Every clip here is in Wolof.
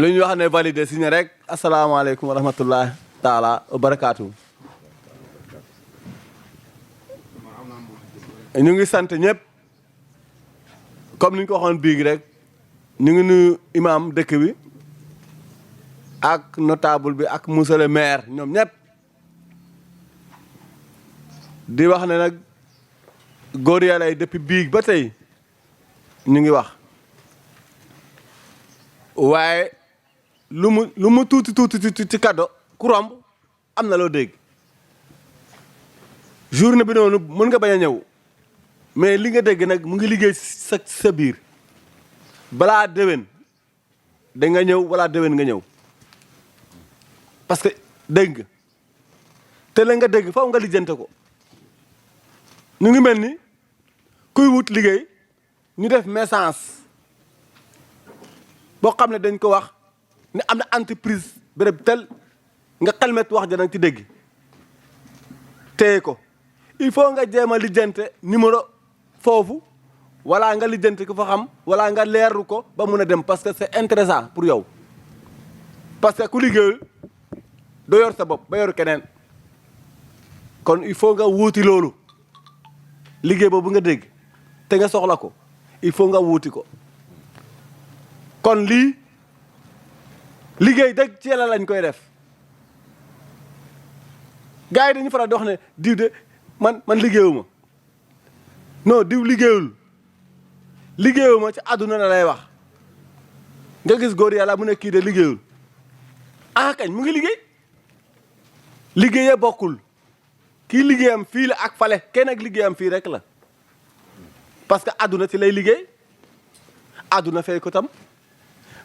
lu ñu wax ne validé signé rek asalaamaaleykum wa rahmatullahi taala wa barakaatu. ñu ngi sant ñëpp comme ni ñu ko waxoon biig rek ñu ngi nuyu imam dëkk bi ak notable bi ak monsieur le maire ñoom ñëpp di wax ne nag góor yàlla yi depuis biig ba tey ñu ngi wax waaye lu mu tuuti ci kàddo ku romb am na loo dégg journée bi noonu mën nga bañ a ñëw mais li nga dégg nag mu ngi liggéey sa biir balaa déwén da nga ñëw balaa déwén nga ñëw parce que dégg nga te la nga dégg faw nga lijjante ko ñu ngi mel ni kuy wut liggéey ñu def message boo xam ne dañ ko wax ne am na entreprise béréb tel nga xelmet wax ja nag ci dégg téye ko il faut nga jéem a lijjante numéro foofu wala nga lijjante ko fa xam wala nga leeru ko ba mun a dem parce que c'est intéressant pour yow parce que ku liggéeyul doo yor sa bopp ba yor keneen kon il faut nga wuuti loolu liggéey boobu nga dégg te nga soxla ko il faut nga wuuti ko kon lii liggéey dëgg ci yàlla lañ koy def gars yi dañu faral di wax ne diw de man liggéeyuma non diw liggéeyuma ci àdduna la lay wax nga gis góor yàlla mu ne kii de liggéeyul ah kañ mu ngi liggéeyee bokkul kii liggéeyam fii la ak fale kenn ak liggéeyam fii rek la parce que àdduna ci lay liggéey àdduna fay ko tam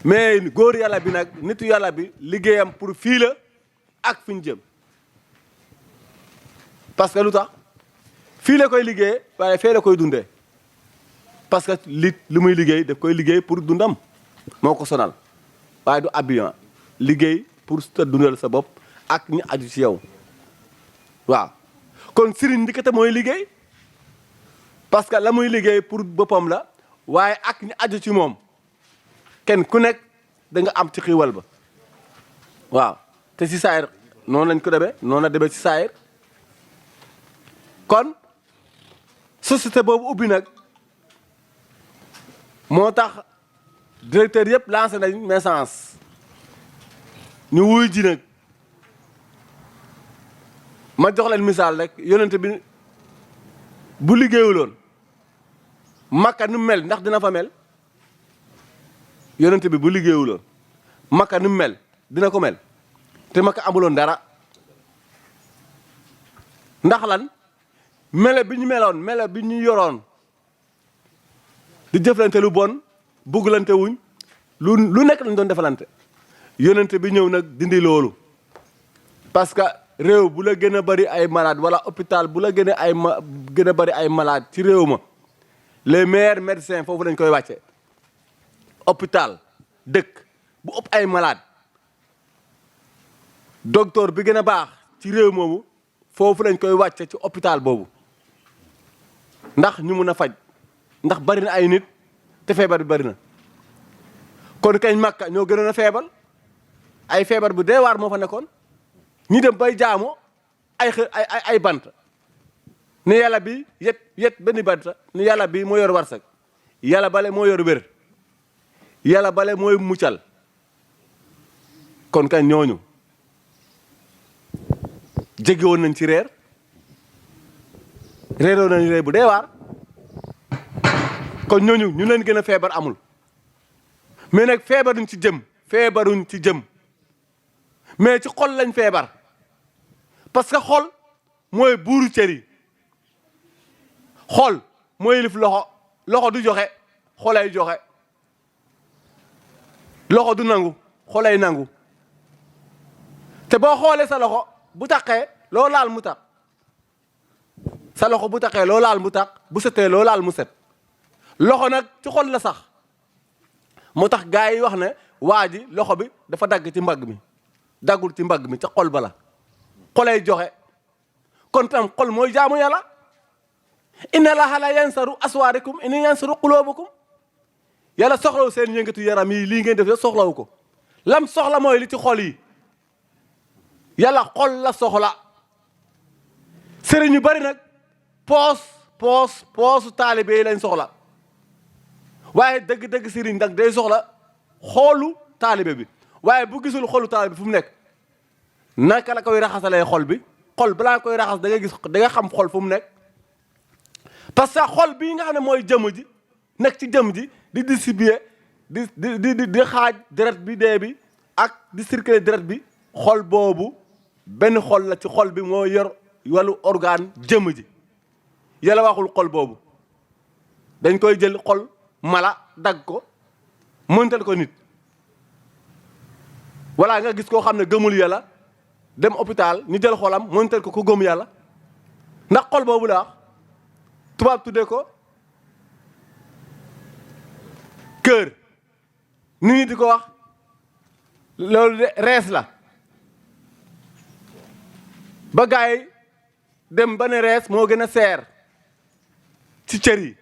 mais góor yàlla bi nag nitu yàlla bi liggéeyam pour fii la ak fi ñu jëm parce que lu tax fii la koy liggéey waaye fee la koy dundee parce que li muy liggéey daf koy liggéey pour dundam moo ko sonal waaye du habillement liggéey pour sa dundal sa bopp ak ñu aju ci yow waaw kon sëriñ ndikate mooy liggéey parce que la muy liggéey pour boppam la waaye ak ñu aju ci moom kenn ku nekk da nga am ci xiiwal ba waaw te ci saayir noonu lañ ko demee noonu la demee ci saayir kon société boobu ubbi nag moo tax directeur yëpp lancé nañ message ñu wuy ji nag ma jox leen misaal rek yonent bi bu liggéeyuloon makka nu mel ndax dina fa mel yonent bi bu liggéeyuloon makka nu mel dina ko mel te makka amuloon dara ndax lan melo bi ñu meloon melo bi ñu yoroon di jëflante lu bon bugglante wuñ lu nekk lañ doon defalante yonent bi ñëw nag dindi loolu parce que réew bu la gën a bari ay malade wala hôpital bu la gën a bari ay malade ci réew ma les meilleurs médecins foofu lañ koy wàcce hôpital dëkk bu ëpp ay malade docteur bi gën a baax ci réew moomu foofu lañ koy wàcce ci hôpital boobu ndax ñu mun a faj ndax bari na ay nit te feebar bi bari na kon kañ Makka ñoo gënoon a feebar ay feebar bu dee waar moo fa nekkoon ñi dem bay jaamu ay bant ni yàlla bi yet benn bant ni yàlla bi moo yor warsak yàlla bale moo yor wér yàlla bale mooy muccal kon kañ ñooñu jege woon nañ ci reeroon nañ reer bu dee waar kon ñooñu ñu leen gën a feebar amul mais nag feebaruñ ci jëm mais ci xol lañ feebar parce que xol mooy buuru cër yi xol mooy lif loxo du joxe xolay joxe loxo du nangu xolay nangu te boo xoolee sa loxo bu taqee loo laal mu taq sa loxo bu taqee loo laal mu taq bu setee loo laal mu set loxo nag ci xol la sax moo tax gars yi wax ne waa ji loxo bi dafa dagg ci mbagg mi daggul ci mbagg mi ca xol ba la xolay joxe kon tam xol mooy jaamu yàlla inna allaha la yansaru aswaarikum inni yansaru qulubakum yàlla soxlawu seen yëngatu yaram yi lii ngeen def soxlawu ko lam soxla mooy li ci xol yi yàlla xol la soxla sëriñ yu bari nag poosu taalibe yi lañ soxla waaye dëgg-dëgg sëriñ nag day soxla xoolu taalibe bi waaye bu gisul xolu taalibe bi fu mu nekk naka la koy raxasalee xol bi xol balaa koy raxas da nga xam xol fu mu nekk parce que xol bii nga xam ne mooy jëmm ji nekk ci jëmm ji di distribuer di xaaj deret bi dee bi ak di circuler deret bi xol boobu benn xol la ci xol bi moo yor wàllu organe jëmm ji yàlla waxul xol boobu dañ koy jël xol mala dagg ko mëntal ko nit walla nga gis koo xam ne gëmul yàlla dem hôpital ñu jël xolam mëntal ko gëm yàlla ndax xol boobu la tubaab tuddee ko cœur nit ñi di ko wax loolu de rees la ba gars yi dem ba ne rees moo gën a seer ci cër yi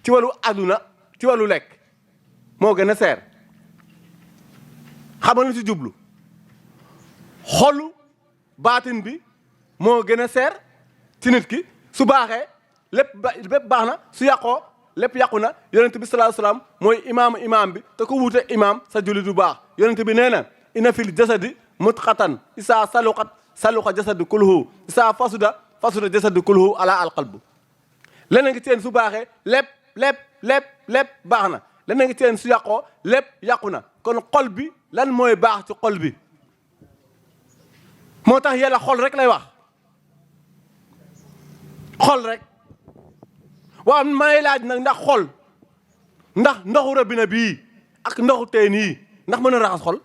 ci wàllu àdduna ci wàllu lekk moo gën a seer xam nga lu ci jublu xolu baatin bi moo gën a seer ci nit ki su baaxee lépp baax na su yàqoo lépp yàqu na yonent bi sallallahu alayhi wasallam mooy imaam bi te ko wuute imaam sa julli du baax yonent bi nee na inna fil jasadi mutqatan isaa saluqa jasadu kulluhu isaa fasuda jasadu kulluhu ala alqalbu leneen ngi teen su baaxee lépp baax na leneen ngi teen su yàqoo lépp yàqu na kon xol bi lan mooy baax ci xol bi moo tax yàlla xol rek lay wax xol rek waaw may laaj nag ndax xol ndax ndoxu robinet bii ak ndoxu teen yi ndax mën a raxas xol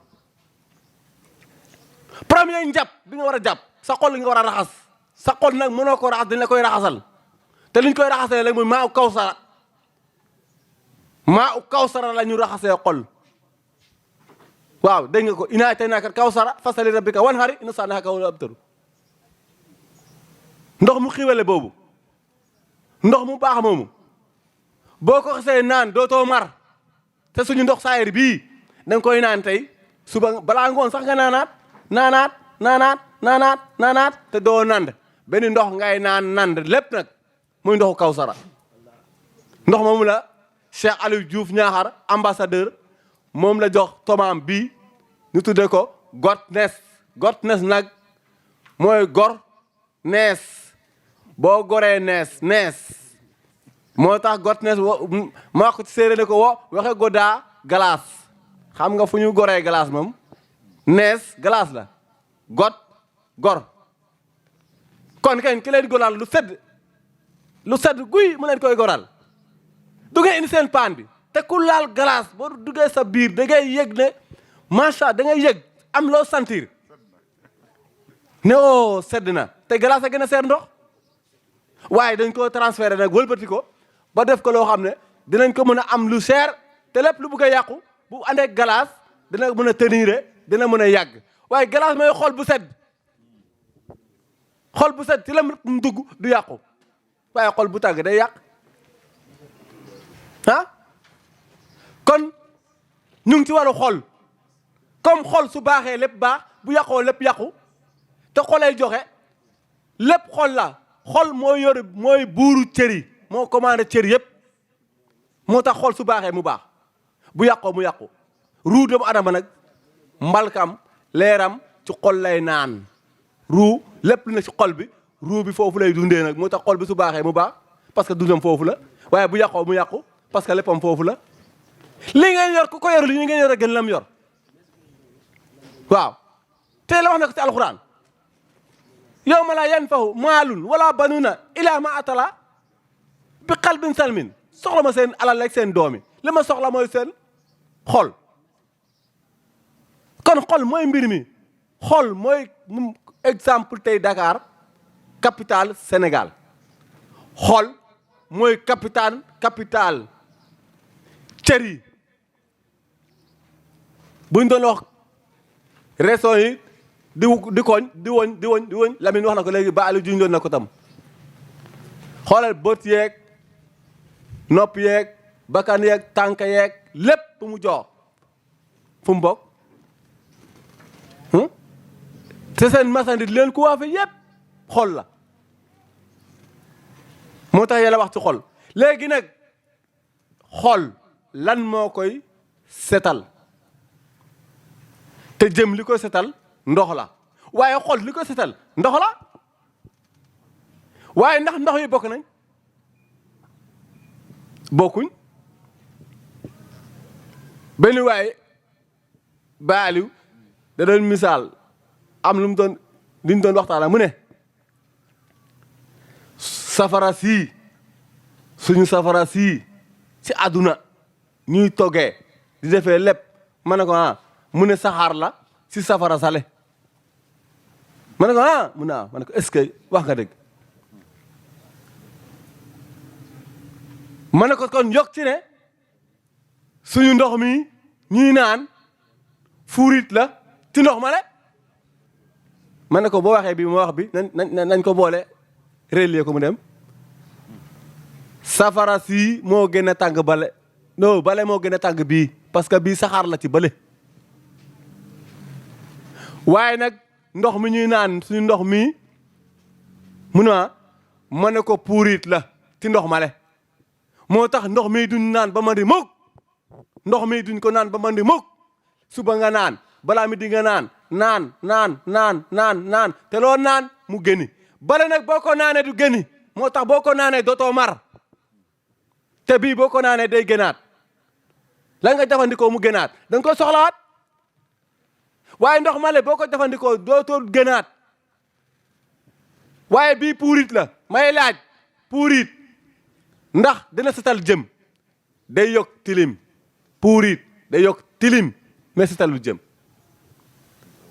premier njàpp bi nga war a jàpp sa xol nga war a raxas sa xol nag mënoo ko raxas dañ la koy raxasal te liñ koy raxasee rek mooy maa u kawsara la ñu raxasee xol waaw dégg nga ko inaa ataynaaka kawsara fasali rabbika wanhari inna saanaka huwal abtaru ndox mu xiwale boobu ndox mu baax moomu boo ko xasee naan dootoo mar te suñu ndox saayir bii da nga koy naan tey suba balaa ngoon sax nga naanaat te doo nand benn ndox ngay nand lépp nag muy ndoxu kawsara ndox moomu la Cheikh Aliou Diouf Niakhar ambassadeur moom la jox tomaam bii ñu tuddee ko Gotnes nag mooy gor nees boo goree nees moo tax Gotnes maa ko ci séeréer ne ko waxe godaa glace xam nga fu ñu goree glace moom nees glace la gor kon kenn ki leen goral lu sedd guy mu leen koy goral du ngeen indi seen paan bi te ku laal glace boo duggee sa biir da ngay yëg ne macha da ngay yëg am loo sentir ne sedd na te glace a gën a seer ndox waaye dañ ko transféré nag wëlbati ko ba def ko loo xam ne dinañ ko mën a am lu seer te lépp lu bëgg a yàqu bu àndee glace dina mën a tenir dina mën a yàgg waaye glace mooy xol bu sedd ci la mu dugg du yàqu waaye xol bu tàng day yàq kon ñu ngi ci wàllu xol comme xol su baaxee lépp baax bu yàqoo lépp yàqu te xolay joxe lépp xol la xol mooy buuru cër yi moo commandé cër yëpp moo tax xol su baaxee mu baax bu yàqoo mu yàqu ruu doomu adama nag mbalkam leeram ci xol lay naan ruu lépp lu ne ci xol bi ruu bi foofu lay dundee nag moo tax xol bi su baaxee mu baax parce que dundam foofu la waaye bu yàqoo mu yàqu parce que léppam foofu la li ngeen yor ku ko yor li ngeen yor a gën lam yor waaw te la wax na ko ci alxuraan yawma laa yanfahu maalun wala banuna ila ma atala bi qalbin salmin soxla ma seen alal ak seen doomi li ma soxla mooy seen xol kon xol mooy mbir mi xol mooy exemple tey Dakar capitale Sénégal xol mooy capital cër yi buñ doon wax raison yi di woñ Lamine wax na ko léegi ba Aliou juñ doon na ko tam xoolal bët yeeg nopp yeeg bakkan yeeg tànk yeeg lépp mu jox fu mu bokk te seen masandi leen ko waafe yépp xol la moo tax yàlla wax ci xol léegi nag xol lan moo koy setal te jëm li koy setal ndox la waaye xol li koy setal ndox la waaye ndax ndox yi bokk nañ bokkuñ benn waaye baaliw da doon misaal am lu mu doon li ñu doon waxtaan mu ne safara sii suñu safara sii ci àdduna ñuy toggee di defee lépp ma ne ko mu ne saxaar la ci safara sale ma ne ko mu ne ma ne ko est-ce que wax nga dëgg ma ne ko kon yokk ci ne suñu ndox mi ñuy naan fuurit la ci ndox ma le ma ne ko boo waxee bi ma wax bi nañ ko boole relier ko mu dem safara si moo gën a tàng bale non bale moo gën a tàng bii parce que bii saxaar la ci bale waaye nag ndox mi ñuy naan suñu ndox mi mu ne ma ne ko puurit la ci ndox ma le moo tax ndox mi duñ naan ba mandi mukk ndox mi duñ ko naan ba mandi mukk suba nga naan balaa mi di nga naan te loo naan mu génni bale nag boo ko naanee du génni moo tax boo ko naanee dootoo mar te bii boo ko naanee day gënaat la nga jëfandikoo mu gënaat da nga koy soxlawaat waaye ndox male boo ko jëfandikoo dootoo gënaat waaye bii puurit la may laaj puurit ndax dina setal jëm day yokk tilim puurit day yokk tilim mais setalul jëm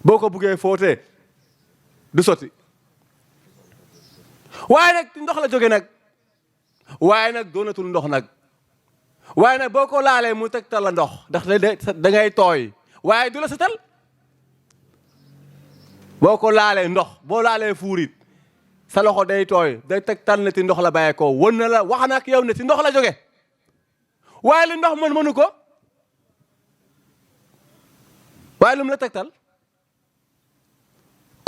boo ko buggee footee du sotti waaye nag ndox la jóge nag waaye nag doonatul ndox nag waaye nag boo ko laalee mu tegtal la ndox ndax da ngay tooy waaye du la setal boo ko laalee ndox boo laalee fuurit sa loxo day tooy day tegtal ne ci ndox la bàyyee ko won na la wax na ak yow ne ci ndox la jóge waaye li ndox mënu ko waaye lu mu la tegtal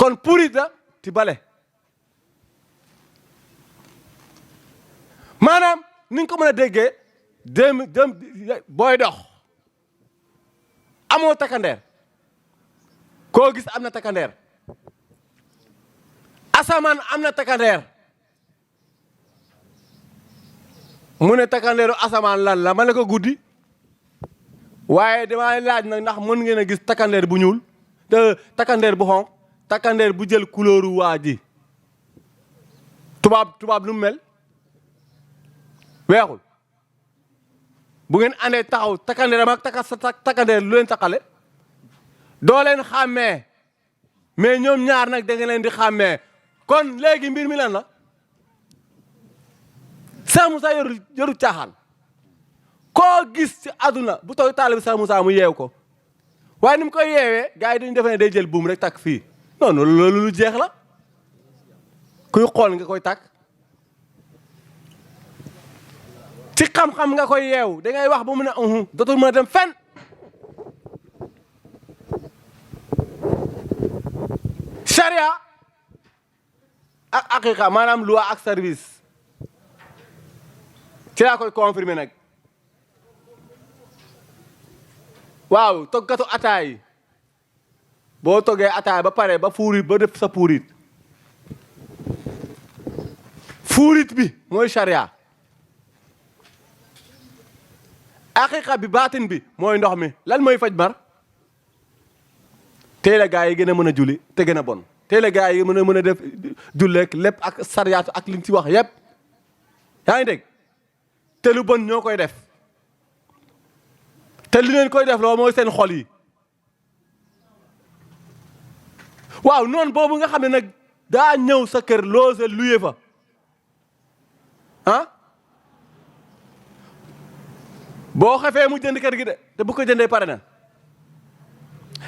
kon puurit la ci bale maanaam ni nga ko mën a déggee dem booy dox amoo takkandeer koo gis am na takkandeer asamaan am na takkandeer mu ne takkandeeru asamaan lan la ma ne ko guddi waaye damay laaj nag ndax mën ngeen a gis takkandeer bu ñuul te takkandeer bu xonq takkandeer bu jël couleur waa ji tubaab lu mu mel weexul bu ngeen andee taxaw takkandeeram ak takkandeer lu leen taxale doo leen xàmmee mais ñoom ñaar nag da nga leen di xàmmee kon léegi mbir mi lan la Cheikh Moussa yoru caaxaan koo gis ci àdduna bu toog taalibe Cheikh Moussa mu yeew ko waaye ni mu koy yeewee gars yi dañu defee ne day jël buum rek takk fii non non loolu lu jeex la kuy xool nga koy takk ci xam-xam nga koy yeew da ngay wax ba mu ne dootul mën a dem fenn charia ak aqiqa maanaam loi ak service ci laa koy confirmer nag waaw toggatu ataay boo toggee ataay ba pare ba fuurit ba def sa fuurit bi mooy charia aqiqa bi baatin bi mooy ndox mi lan mooy faj mar tey la gaa yi gën a mën a julli te gën a bon tey la gaa yi mën a def julleek lépp ak sariyaatu ak liñ ci wax yépp yaa ngi dégg te lu bon ñoo koy def te li leen koy def loolu mooy seen xol yi waaw noonu boobu nga xam ne nag daa ñëw sa kër loose luye fa boo xefee mu jënd kër gi de te bu ko jëndee pare na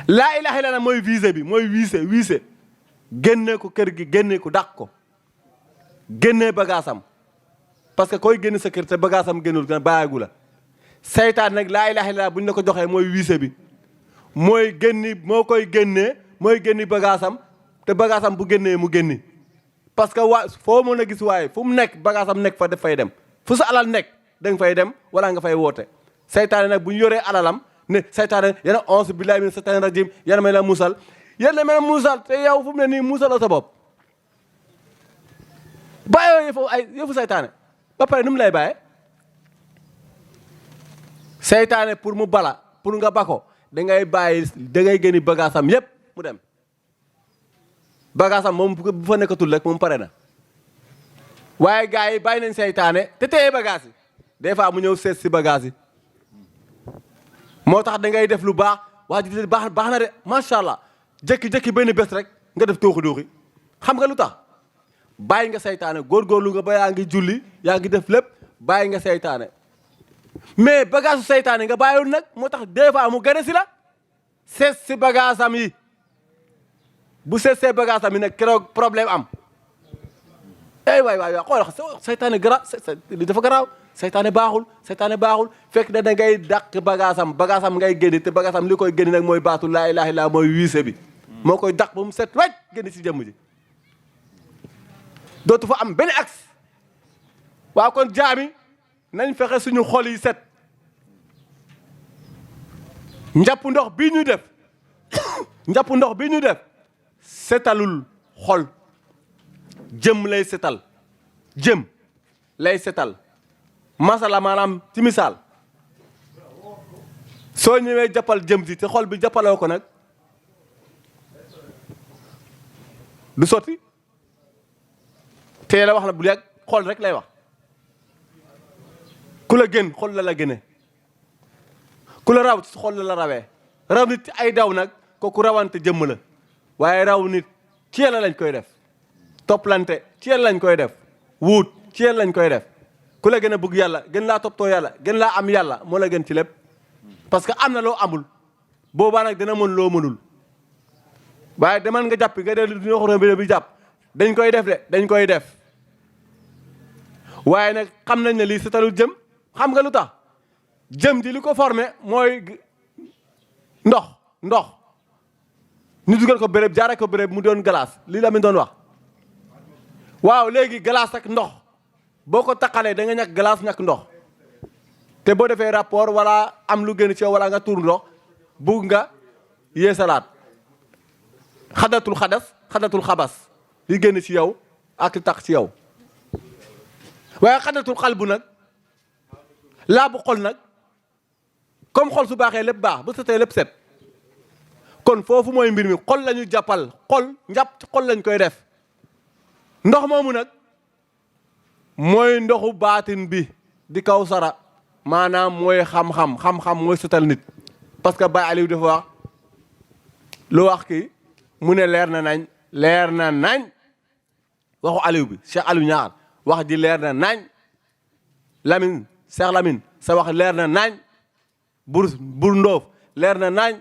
laa ilaha illallah mooy visé bi mooy wiise génne ko kër gi génne ko dàq ko génne bagaasam parce que koy génn sa kër te bagaasam génnul gën bàyyagu la seytaan nag laa ilaha illallah buñ la ko joxee mooy wiise bi mooy génni moo koy génnee mooy génni bagaasam te bagaasam bu génnee mu génni parce que waa foo mën a gis waaye fu mu nekk bagaasam nekk fa daf fay dem fu sa alal nekk da nga fay dem wala nga fay woote seytaane nag bu ñu yoree alalam ne seytaane yana onze billahi min seytaane rajim yana may la musal yéen may la musal te yow fu mu ne nii musaloo sa bopp bàyyoo yëfu seytaane ba pare nu mu lay bàyyee seytaane pour mu bala pour nga bako da ngay génni bagaasam yépp mu dem bagaasam moom bu fa nekkatul rek moom pare na waaye gars yi bàyyi nañ seytaane te téye bagaas yi des fois mu ñëw seet si bagaas yi moo tax da ngay def lu baax waa ji baax na de macha allah jékki-jékki benn bés rek nga def tooxi xam nga lu tax bàyyi nga seytaane góorgóorlu nga ba yaa ngi julli yaa ngi def lépp bàyyi nga seytaane mais bagaasu seytaane nga bàyyiwul nag moo tax des fois mu gën a si la seet si bagaasam yi bu seet see bagaasam yi nag keroog problème am waay xool seytaane li dafa garaaw seytaane baaxul fekk da ngay dàq bagaasam ngay génne te bagaasam li koy génne nag mooy baatu laa ilaaha illallaah mooy wiise bi moo koy dàq ba mu set wecc génne si jëmm ji dootu fa am benn axe waaw kon jaami nañ fexe suñu xol yi set njàpp ndox bii ñu def setalul xol jëm lay setal masala maanaam ci misaal soo ñëwee jàppal jëm si te xol bi jàppaloo ko nag du sotti te la wax na bu yàgg xol rek lay wax ku la gën xol la gëne ku la raw ci xol la rawee raw nit ci ay daw nag kooku rawante jëmm la waaye raw nit ci yàlla lañ koy def toppalante ci yàlla lañ koy def wuut ci yàlla lañ koy def ku la gën a bëgg yàlla gën laa toppatoo yàlla gën laa am yàlla moo la gën ci lépp parce que am na loo amul boobaa nag dina mën loo mënul waaye demal nga jàppi nga def dina xoro bi jàpp dañ koy def waaye nag xam nañ ne lii setalul jëm xam nga lu tax jëm di li ko formé mooy ndox ñu dugal ko béréb jaare ko béréb mu doon glace lii la mi doon wax waaw léegi glace ak ndox boo ko taqalee da nga ñàkk glace ñàkk ndox te boo defee rapport wala am lu gën ci yow wala nga tuur ndox bugg nga yeesalaat xadatul xabas li génn ci yow ak li tax ci yow waaye xadatul xal bu nag laa bu xol nag comme xol su baaxee lépp baax bu setee lépp set kon foofu mooy mbir mi xol la ñu jàppal njàpp ci xol lañ koy def ndox moomu nag mooy ndoxu baatin bi di kaw sara maanaam mooy xam-xam mooy setal nit parce que Baye Aliou dafa wax lu wax kii mu ne leer na nañ waxu Aliou bi Cheikh Aliou ñaar wax ji leer na nañ Cheikh Lamine sa wax leer na nañ bur ndoof leer na nañ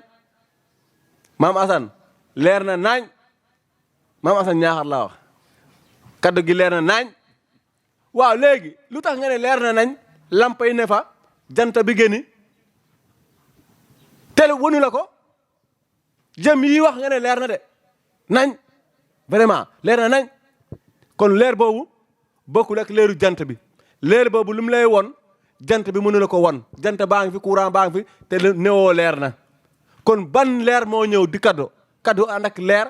maam Assane leer na nañ maam Assane ñaaxar la wax kaddu gi leer na nañ waaw léegi lu tax nga ne leer na nañ lampa yi ne fa jant bi génni tel wonu la ko jëm yi wax nga ne leer na de nañ vraiment leer na nañ kon leer boobu bokkul ak leeru jant bi leer boobu lu mu lay won jant bi mënu la ko won jant baa ngi fi courant baa ngi fi te newoo leer na kon ban leer moo ñëw di kaddu ànd ak leer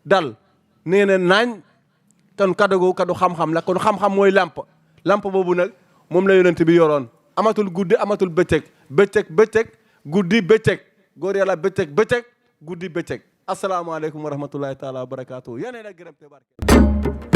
dal nee na nañ kon kaddu googu kaddu xam-xam la kon xam-xam mooy lamp boobu nag moom la yonent bi yoroon amatul guddi amatul bëccëg guddi bëccëg góor yàlla bëccëg guddi bëccëg asalaamaaleykum wa rahmatullahi taala wa barakaatu yeneen ak gërëm te barke